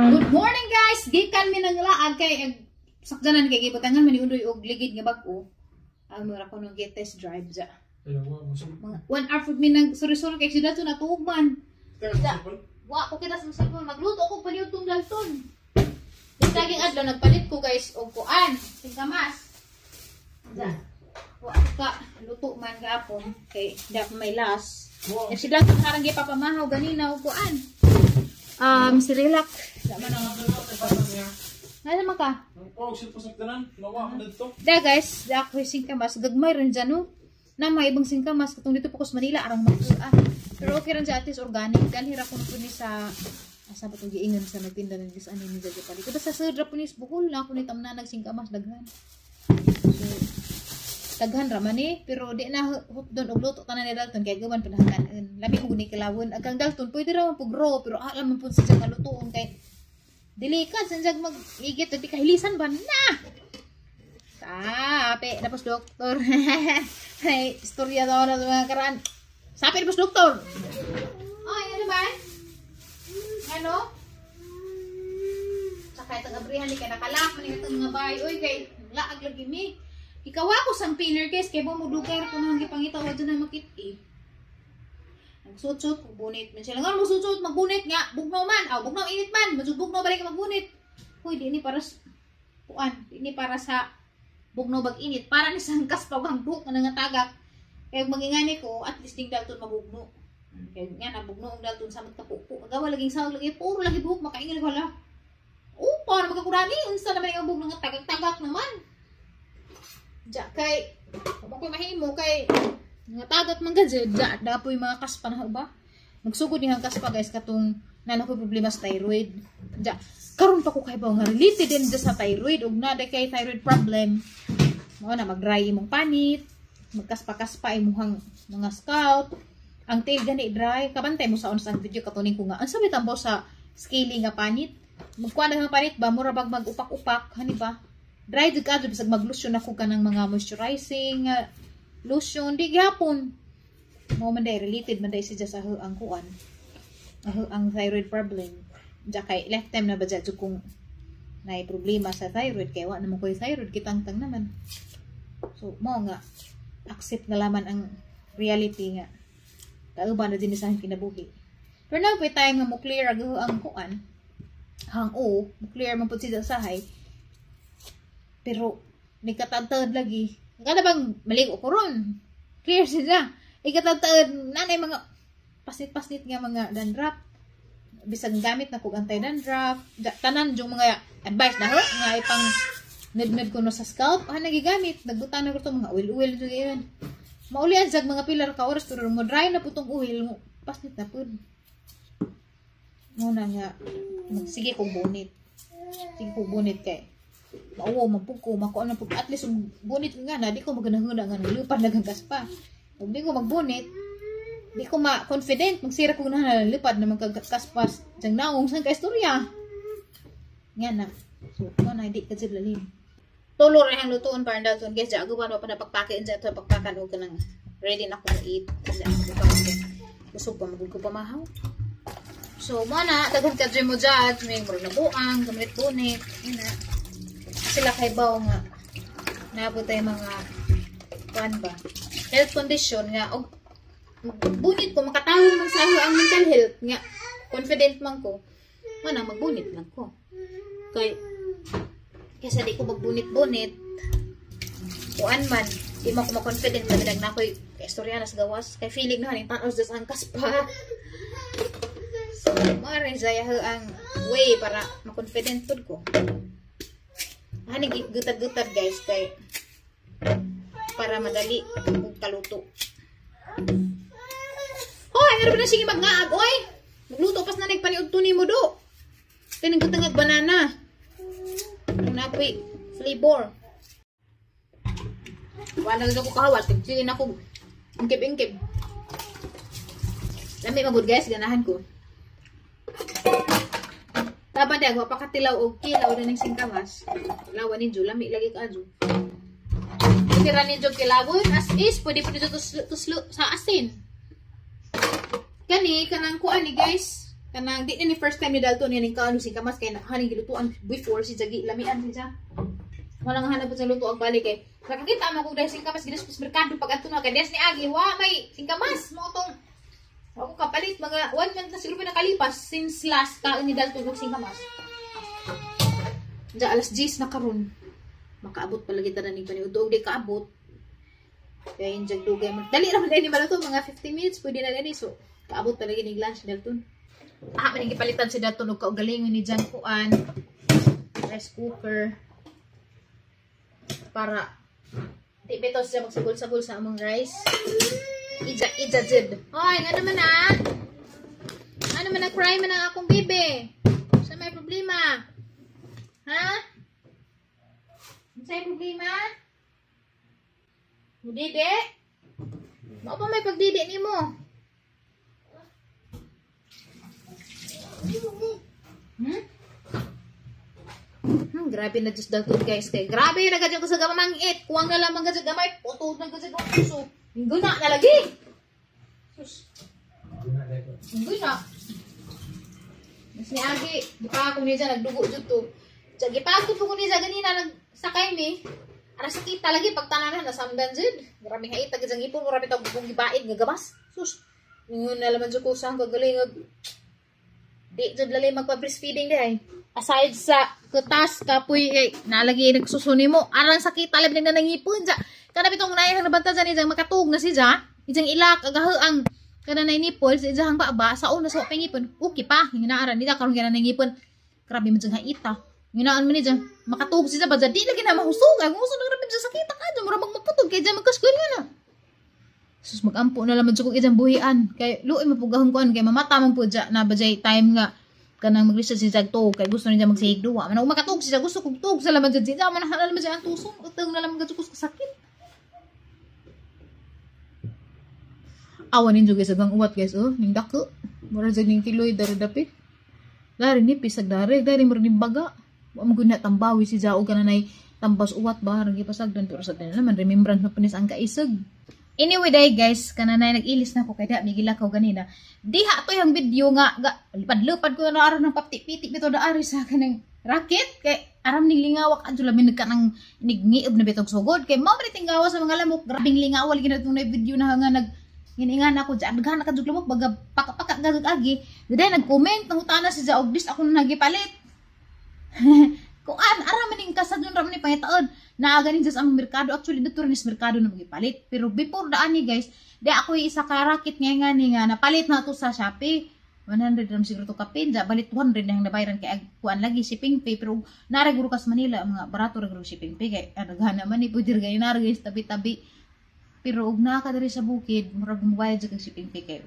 Good morning, guys! Gikan mi nang laag kay ag sakjanan kay gibutangan man ni Undoy og ligid nga bag-o. Ang mura ko nung test drive ja. Mga 1 hour food mi nang suri-suri kay sila to natuog man. Wa ko kita sa cellphone, magluto ako paniudtong Dalton. Yung daging adlaw nagpalit ko, guys, og kuan, singkamas. Ja. Wa ko ka luto man gapon kay di ako may last. Eh, si Dalton harang gipapamahaw ganina og kuan. Si Relax. Ano man ka? Da guys, da ako yung singkamas. Gagmay rin dyan, no? Na may ibang singkamas. Katong dito po ko sa Manila, arang mag ah. Pero okay rin dyan, at least organic. Ganhira ko na po ni sa asa ba itong giingon sa nagtinda ng dis ano ni dyan palit. Basta sa sudra po ni sa Bohol na ako ni tamna nagsingkamas daghan. So, daghan ra man eh. Pero di na hupdon og luto tanan ni Dalton kay gawan panahkan. Labi mo ni kilawon. Agang Dalton pwede ra man pug raw pero alam man pud sa nga lutoon kay dili ka sanjag mag-igit di kahilisan ba na. Sapi tapos doktor. Ay, istorya daw na mga karaan. Sapi tapos doktor. Ay, ano ba? Ano? Saka itong abrihan ni kay nakalak man itong mga bahay. Uy, kay laag lagi mi. Ikaw ako sang pillar, guys, kay mo dugay ra ko nang gipangita wa dyan na makit eh. Nagsutsot ko bunit man sila. Nga mo sutsot magbunit nga bugnaw man. Aw, bugnaw init man, masug bugnaw balik magbunit. Uy, di ni para sa kuan, di ni para sa bugnaw bag init, para ni sa kaspaw ang buhok nga nangatagak. Kay mangingani ko, at least ding Dalton mabugno. Kay nga na bugno ang Dalton sa magkapupo. Agawa laging sawag lagi puro lagi buhok makaingil ko hala. Upa na magkakurani unsa naman ang buhok nga tagak-tagak naman. Ja kay kung ako'y mahimo kay nga tagat man gud ja dapoy mga kaspa na ba. Magsugod ni ang kaspa, guys, katong nana ko problema sa thyroid. Ja karon pa ko kay ba nga related din sa thyroid ug na kay thyroid problem. Mao na mag-dry imong panit, magkaspa-kaspa imong mga scalp. Ang tail gani dry, kabantay mo sa on sa video katuning ko nga. Unsa may tambo sa scaly nga panit? Magkuan na nga panit ba mura bag mag-upak-upak hani ba? Dry jud ka bisag mag-lotion ako kanang mga moisturizing lotion di gyapon. Mao man day related man day siya sa ang kuan. Ang thyroid problem. Ja kay lifetime na ba jud kung nay problema sa thyroid kay wa naman koy thyroid kitangtang naman. So mao nga accept na laman ang reality nga kauban na din sa kinabuhi. Pero now pay time nga mo clear ag ang kuan hang o mo clear man pud siya sahay. Pero nikatadtad lagi. Kada bang maligo ko ron. Clear sila. Ikatadtad nanay mga pasnit-pasnit nga mga dandruff. Bisag gamit na kog anti-dandruff. Tanan yung mga advice na ho nga ipang ned-ned ko no sa scalp. Ah, nagigamit. Nagbutang na ko to mga oil-oil jud yun. Maulian jag mga pilar ka oras pero mo dry na putong oil mo. Pasnit na pud. Muna nga sige kog bunit. Sige kog bunit kay mauwaw man pud ko, makuan man pud at least um, bunit nga na di ko maganahuna nga nalupad na kaspa. Ug di ko magbunit, di ko ma-confident magsira ko na nalipad na magkaspas jang naong sang kaistorya. Nga na. So, mo na di ka jud lalim. Tulo ra ang lutuon para Dalton, guys, ja aguman wa pa na pagpakin sa ito pagpakan og kanang ready na ko eat. Busog pa magud ko pamahaw. So, mo na daghan ka mo judge, may murag na buang, gamit bunit, yun na. Sila kay baw nga naabot tayo mga kuan ba health condition nga og magbunit ko makatawag man sa ako ang mental health nga confident man ko mo na magbunit lang ko kay kaysa di ko magbunit-bunit kuan man di man ko ma-confident labi na ako'y kaistorya na sa gawas kay feeling na haning tan-aw sa ang kaspa. So mo rin siya ang way para ma-confident pud ko hani gutad-gutad, guys, kay para madali og kaluto. Hoy, ano ba na sige magngaag oy? Magluto pas na nagpaniudto nimo do. Tinang gutangag banana. Napoy flavor. Wala na ko kahawas, tigsilin ako. Ingkib-ingkib. Lami magud, guys, ganahan ko. Tama di, ako pakatilaw og kilaw na ng singkamas. Lawan ninyo, lami lagi ka adyo. Pwede ra ninyo kilawon as is, pwede po ninyo tuslo, tuslo sa asin. Kani, kanang kuan ni, guys. Kanang di na ni first time ni Dalton yan ning kaano singkamas kay haning gilutuan before si Jagi lamian siya. Wala nga hanap sa luto ang balik kay. Nakakita mo kung dahil singkamas ginas merkado pag adto na kay des ni Agi wa may singkamas mo tong ako kapalit mga 1 month na siguro pinakalipas since last kaon ni Dalton og singkamas. Diya alas 10 na karon. Makaabot pala kita na ni paniudto og di kaabot. Kaya yung jag dugay man. Dali ra man ni maluto mga 15 minutes pwede na dali, so kaabot pala gini lunch Dalton. Ah, man gipalitan si Dalton og kaugalingon ni Jan kuan rice cooker para di beto siya magsagol-sagol sa among rice. Ija ija jud. Hoy, nga naman ah. Ano man na cry man ang akong bibi? Sa may problema? Ha? Sa problema? Mudide? Mao pa may pagdidi nimo? Hmm? Grabe na just Dalton guys kay. Grabe na gadyo ko sa gamangit. Kuwang na lamang gadyo gamay. Puto na gadyo ko puso. Guna na lagi. Sus. Guna. Mas ni Agi, di pa ako niya nagdugo jud to. Diya gipagto po ko niya ganina nagsakay mi. Ara sakit lagi pag tanan na nasamdan jud. Grabe nga itag jang ipon mura bitaw bugong gibaid nga gamas. Sus. Ngun na laman jud ko sa kagaling di jud lali magpa-breastfeeding di ay. Aside sa kutas kapoy ay nalagi nagsusuni mo arang sakit talab nang nangipon ja. Kana bitong naay ang nabanta ni jang makatug na si ja. Ijang ilak agaho ang kana nay nipple sa ijang baba sa una sa pangipon. Okay pa hinaaran nila karon kana nangipon. Grabe man jang haita. Nginaan man ni jang makatug si ja ba di lagi na mahusog. Ang usog na grabe jang sakit ka jang mura magmaputog kay jang magkaskon nga na. Sus magampo na laman jud kog ijang buhian kay luoy mapugahon kuan kay mamata man pud ja na ba jay time nga kanang maglisod si Jag tuog kay gusto niya magsigig duwa man makatug siya gusto kog tuog sa laman jud siya man na laman siya ang tuson utang na laman gud ko sakit. Awan ninyo guys agang uwat guys oh ning dako mura jud ning tiloy dari dapit dari nipis ag dari dari mura ning baga wa man gud na tambawi si Jao kananay tambas uwat ba harang gipasagdan pero sa tanan naman remembrance na panis ang kaisog. Anyway day guys, kananay nag-ilis na ko kay da migila ko ganina. Diha to yung video nga lipad-lipad ko na araw ng papti-piti bitaw da ari sa kanang racket kay aram ning lingawak adto lamin nagka nang nigngiob na bitog sugod kay mao man tingawa sa mga lamok grabing lingawal gina tong na video na nga nag giningan ako dyan daghan na kadug lamok baga paka-paka gagag agi. Daday nag-comment nangutana si Jaog dis ako na nagipalit. Kuan ara man ning kasadyon ra man ni pangitaon. Naa ganin sa among merkado actually dito rin is merkado na magipalit pero before daan ni guys di ako isa ka racket nga ni nga napalit na to sa Shopee 100 ram siguro to kapin ja balit 200 na ang nabayaran kay kuan lagi shipping fee pero nara guro kas Manila mga barato ra guro shipping fee kay daghan naman ni pwede ra gani nara guys tabi-tabi pero og naa ka diri sa bukid murag mobayad jud kag shipping fee kay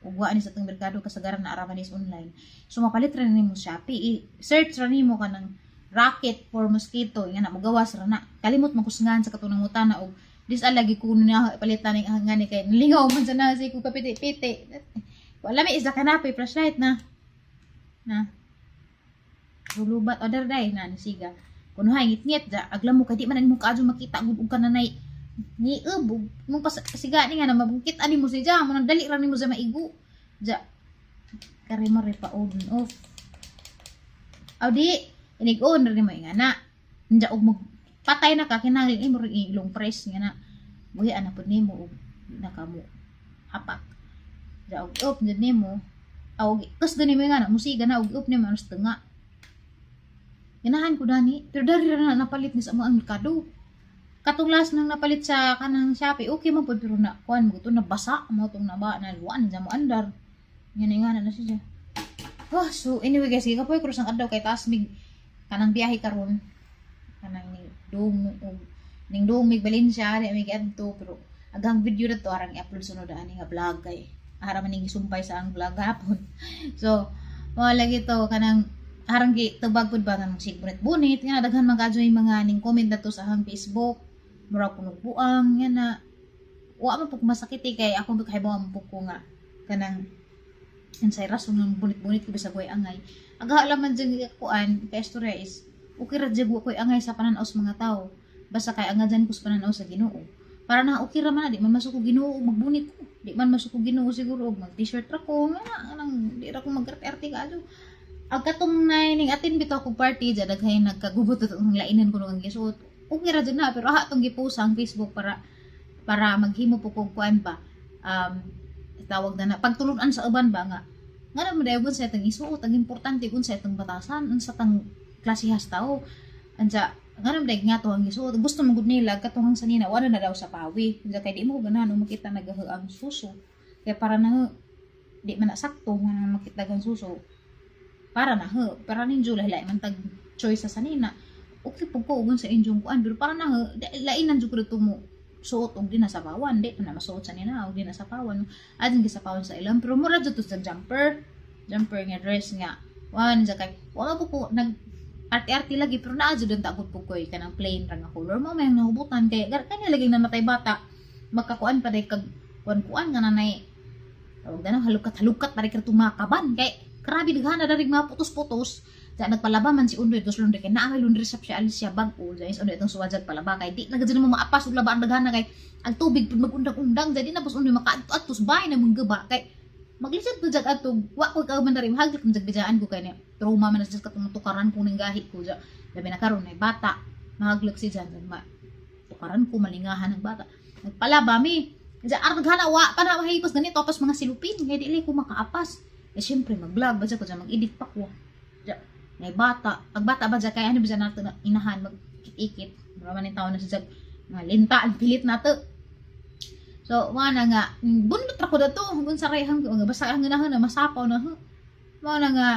ug wa ni sa atong merkado kasagaran na ara man is online so mapalit ra nimo Shopee i-search ra nimo kanang racket for mosquito nga na mogawas ra na kalimot makusngan sa katong nangutana og dis alagi kuno na palitan ning ngani kay nalingaw man sa na si ko kapiti-piti wala may isa kanapi flashlight na na rulubat other day na nisiga kuno hay ngit-ngit ja aglam mo kay di man nimo kaadyo makita gud og kananay niub mong pasiga ni nga na mabungkit ani mo siya mo nang dali ra nimo sa maigo ja kare mo re pa on off aw di inig-on rin mo nga na. Nja og magpatay na ka kinahanglan imo ring ilong press nga na. Buhian na pud nimo og naka mo hapak. Nja og off jud nimo. Aw kus gani mo nga na musiga na og off nimo anos tunga. Ganahan ko dani pero dari ra na napalit ni sa among merkado. Katong last nang napalit sa kanang Shopee okay man pud pero na kuan mo to nabasa mo tong naba na luan sa mo andar. Ngani nga na siya. Oh, so anyway guys, gikapoy krus ang adlaw kay taas mig kanang biyahe karon kanang ning dong og ning dong mig Valencia di mig adto pero agang video na to arang i-upload sunod ani nga vlog kay ara man ning gisumpay sa ang vlog hapon. So mao lagi to kanang arang gi tubag pud ba kanang sig bunit-bunit nga daghan man kadyo yung mga ning comment na to sa ahang Facebook mura kunog buang nga na wa man pud masakit eh, kay ako kahibaw man pud ko nga kanang unsay rason ng bunit-bunit ko bisag way angay. Agaha laman jud kuan kay istorya is okay ra jud koy angay sa pananaw sa mga tao. Basta kay angadan ko sa pananaw sa Ginoo. Para na okay ra man na, di man masuko Ginoo og magbunit ko. Di man masuko Ginoo siguro og mag t-shirt ra ko nga nang di ra ko mag-arte kaadyo. Ag katong na ning atin bitaw ko party dya, daghay nagkagubot atong lainan ko ang gisuot. Okay ra jud na, pero aha tong gipost ang Facebook para para maghimo po kog kuan ba, tawag na na pagtulunan sa uban ba nga nga naman dayon sa itong isuot. Ang importante kun sa itong batasan, unsa tang klasehas tao anja nga naman dayon nga to ang gisuot. Gusto mo gud nila katong sanina wala na daw sa pawi anja, kay di mo ganahan makita nagaha ang suso, kay para na di man na sakto nga makita ang suso. Para na ho, para ninyo lahi man tag choice sa sanina. Okay po ko ug sa inyong kuan, pero para na ho, lainan jud ko dito mo suot og di na sapawan, di na masuot sa nina og di na sapawan. Adin gisapawan sa ilang, pero mura jud to sa jumper. Jumper nga dress nga. Wan sa kay wala po ko nag arte-arte lagi, pero naa jud ang takot po ko kanang plain ra nga color mo may nahubutan kay kanya lagi namatay bata makakuan pa day kag kuan-kuan nga nanay tawag na halukat-halukat pare ka makaban kay grabe daghan na darig mga putos-putos. Sa nagpalaba man si Undoy tos laundry kay naa may laundry shop siya alis siya bag-o sa is Undoy itong suwajag palaba kay di na mo maapas og laba ang daghan na kay ang tubig pud magundang-undang. Jadi na pos Undoy makaadto adto bay na mong gaba kay maglisod po jag adto wa ko kauban dari mahaglik man jag bidaan ko kay ni trauma man na sa katong tukaran ko ning gahi ko ja, labi na karon ay bata, mahaglok si jan ma tukaran ko, malingahan ng bata. Nagpalaba mi ja arag daghan wa pa na mahipos ganito tapos mga silupin kay dili ko makaapas. Eh syempre mag-vlog ba ko dyan, mag-edit pa ko. Ja, may bata. Pag bata ba dyan, kaya ano ba dyan nato na inahan, mag-ikit. Mura man yung taon na siya mga linta, ang pilit nato. So, mga na nga, bundot ra ko dato, kung sa rehang, nga basta ang ganahan na, masapaw na, mga na nga,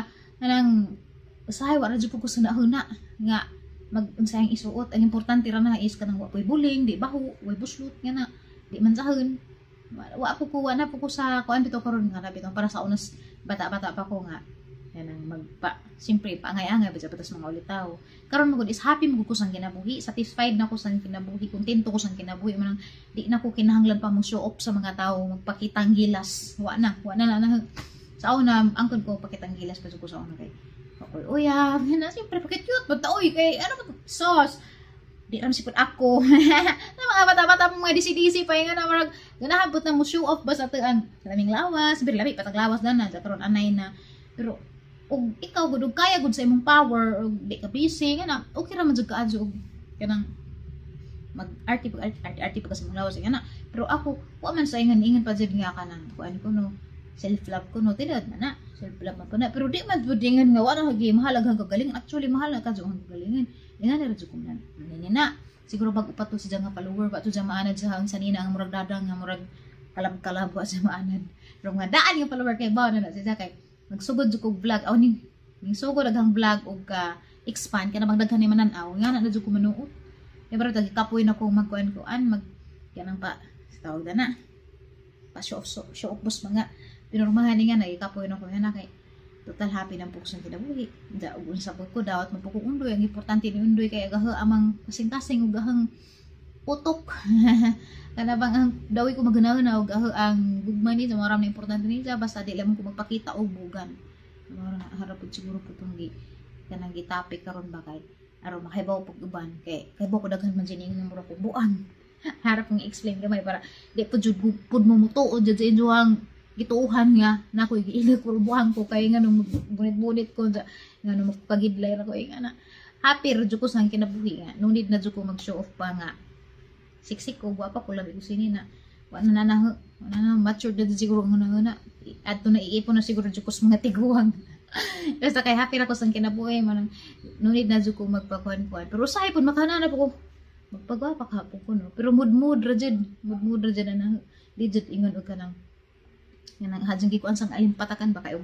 anang, usahay, wala dyan po ko sa nahuna, nga, mag, unsayang isuot. Ang importante ra na is kanang wa po'y buling, di baho, way buslot, nga na, di man sahon. Wa po ko, wa na po ko sa, kuan bitaw karon nga, bitaw para sa unas, bata-bata pa ko nga, yan ang magpa, siyempre, paangay-angay, ba patas mga ulitaw. Karon mo is happy mo ko sa kinabuhi, satisfied na ko sa kinabuhi, kontento ko sa kinabuhi, manang di na ko kinahanglan pa mo show off sa mga tao, magpakitang gilas. Wa na na, na. Sa una, angkon ko pakitang gilas pa ko sa una kay okay, uyab, na siyempre pakit-cute, bata oy kay ano ba sauce. Di ram sipod ako. Na mga bata-bata mga DC-DC pa nga na marag ganahan pud na mo show off ba sa tuan. Laming lawas, bir lami patag lawas na na, karon anay na. Pero og ikaw gud og kaya gud sa imong power og di ka busy nga na, okay ra man jud kaadyo og kanang mag arte pag arte arte pag sa imong lawas nga na. Pero ako wa man sa ingan ingan pa jud nga kanang kuan ko no, self love ko no, tinad man na self love man po na, pero di man pud ingan nga wa na hagi mahal ang kagalingan. Actually mahal na ka jud ang kagalingan, ingan ra jud ko man nini na siguro bag upat to siya nga follower ba to siya maanad sa ang sanina ang murag dadang nga murag kalab-kalab wa siya maanad, pero nga daan yung follower kay ba na siya kay nagsugod jud kog vlog aw ning ning sugod daghang vlog og ka expand kana bang daghan ni manan-aw nga na jud ko manuot. Kay bara tagi kapoy na ko magkuan kuan mag kanang pa tawag na pa show off, show off boss mga pinormahan ni nga nagikapoy na ko nga na kay total happy nang pukson kinabuhi da ug unsa pud ko dawat man pud Undoy. Ang importante ni Undoy kay agaha amang kasing-kasing ug gahang utok kana bang ang dawi ko magunahon na ug ang gugma ni mao na importante niya, basta di lamang ko magpakita og bugan. Mao na harap pud siguro po tong gi kanang gitapik karon ba kay aron makahibaw pug uban kay kay ko daghan man jud nga mura ko buang. Harap kong i-explain gamay para di po jud pud mo mutuod jud sa inyong gituohan nga na ako giilig ko buang ko kay nga nung bunit-bunit ko nga nung magpagidlay ra ko nga na happy ra jud ko sa kinabuhi nga no need na jud ko mag show off pa nga siksik ko gwapa ko labi ko sini na wa na na wa na mature na siguro nga na adto na iipon na siguro jud ko sa mga tiguang. Basta kay happy ra ko sa kinabuhi man, no need na jud ko magpakuan-kuan, pero usahay pud makana na po ko magpagwapa ka po ko no, pero mood-mood ra jud, mood-mood ra jud na di jud ingon og kanang kanang hadjang gikuan sang alimpatakan ba kayo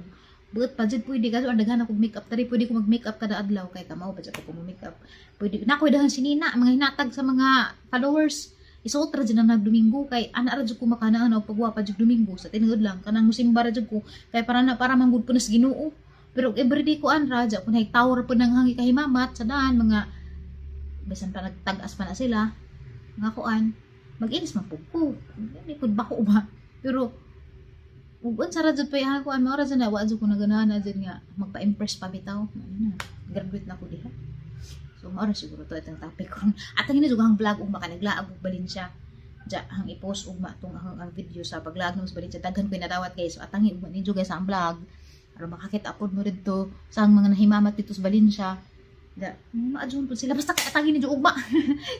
buot pa jud. Pwede kaso ang daghan ako makeup tari, pwede ko mag makeup kada adlaw kay kamao pa jud ko mo makeup. Pwede na ko daghan sinina mga hinatag sa mga followers, isuot ra jud na nagdomingo kay ana ra jud ko makanaan og pagwapa jud Domingo sa tinuod lang kanang musimba ra jud ko kay para na para manggud po nas Ginoo. Pero everyday ko an ra ja kun hay tawo ra pud nang hangi kahimamat sa daan mga bisan pa nagtag-as pa na sila nga kuan mag-inis man pud ko, hindi pud bako ba, pero ug unsa ra jud pa yaha kuan mao ra jud na wa jud ko naganahan na jud nga magpa-impress pa bitaw. Ano na graduate na ko diha. So mao ra siguro to itong topic ko at ang jud ang vlog ug maka naglaag og balin siya. Ja ang i-post ugma tong ang video sa paglaag sa Valencia. Daghan ko nadawat, guys. So atangi ugma ninyo, guys, sa ang vlog aron makakita pod mo didto sa ang mga nahimamat dito sa Valencia. Da, maadyon po sila. Basta atangin ninyo ugma.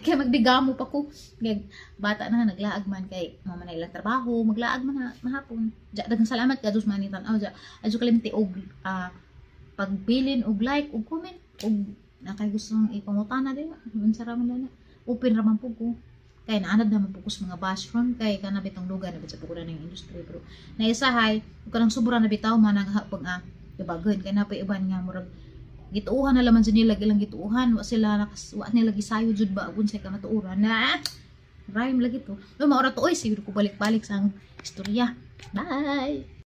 Kay magbigamo pa ko. Kay bata na naglaag man kay mama na ilang trabaho, maglaag man na mahapon. Ja, daghang salamat kadus man ni tan-aw ja. Adyo kalimti og pagbilin og like og comment og na kay gustong ipangutana di unsa ra man na. Open ra man pud ko. Kay naanad naman po ko sa mga bathroom kay kana bitong lugar na bit sa pukulan ng industry, pero naisahay ug kanang sobra na bitaw man ang hapag ibagon kay napay uban nga murag gituuhan na laman sa nila ilang gituuhan, wa sila nakas, wa nila gisayo jud ba unsay kamatuoran na rhyme lagi to. No, maora to oy, siguro ko balik-balik sa ang istorya. Bye.